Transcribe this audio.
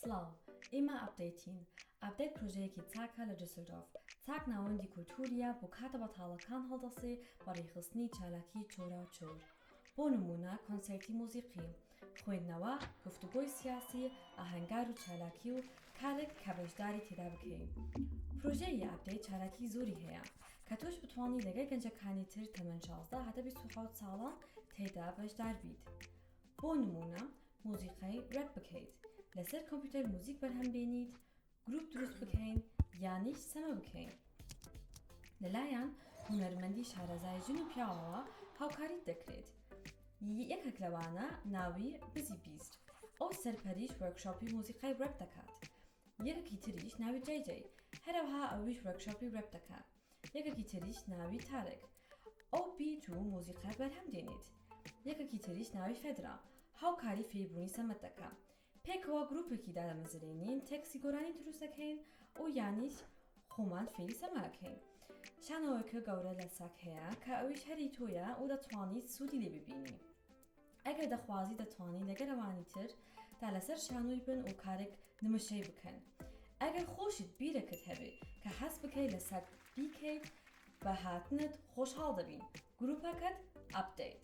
سڵاو، ئێمە ئەپدەیتین. ئەپدەیت پرۆژەیەکی چاکە لە دوسلدۆرف. چاک ناوەندی کولتوورییە بۆ کاتە بەتاڵەکان هەڵدەسێ بە ڕێکخستنی چالاکی چۆراوچۆر. بۆ نموونە کۆنسێرتی مۆزیقی، خوێندنەوە، گفتوگۆی سیاسی، ئاهەنگار و چالاکی و کارێک کە بەشداری تێدا بکەی. پرۆژەی ئەپدەیت چالاکی زۆری هەیە کە تۆش بتوانی لەگەل گەنجەکانی تر تەمەن 16 هەتا 27 ساڵان تێیدا بەشدار بیت. بۆ نموونە مۆزیقای ڕەپ بکەیت، لەسەر کۆمپیوتەر موزیک بەرهەم بێنیت، گروپ دروست بکەین یانیش سەما بکەین. لەلایەن هونەرمەندی شارەزای ژن و پیاوەوە هاوکاریت دەکرێت. یەکێک لەوانە ناوی بزی بیست ئەو سەرپەریش workshop ی مۆزیقای ڕەپ دەکات. یەکێکی تریش ناوی جەی جەی هەرەوها ئەویش workshop ی ڕەپ دەکات. یەکێکی تریش ناوی تارک ئەو beat و مۆزیقا بەرهەم دێنێت. یەکێکی تریش ناوی فێدرا هاوکاری فێربوونی سەمەت دەکا. پێکەوە گروپێکی دادەمەزرێنین تێکسی گۆرانی دروست دەکەین و یانیش خۆمان فێری سەما ئەکەین. شانۆیەکە گەورە لە ساک هەیە کە ئەویش هەری تۆیە و دەتوانیت سوودی لێ ببینی. ئەگەر دەخوازی دەتوانی لەگەر ئەوانی تر تا لەسەر شانۆی بن و کارێک نمشەی بکەن. ئەگەر خۆشت بیرەکت هەبێ کە حەز بکەی لە ساک بیکەیت بە هاتنت خۆشحاڵ دەبین. گروپەکەت ئەپدەیت.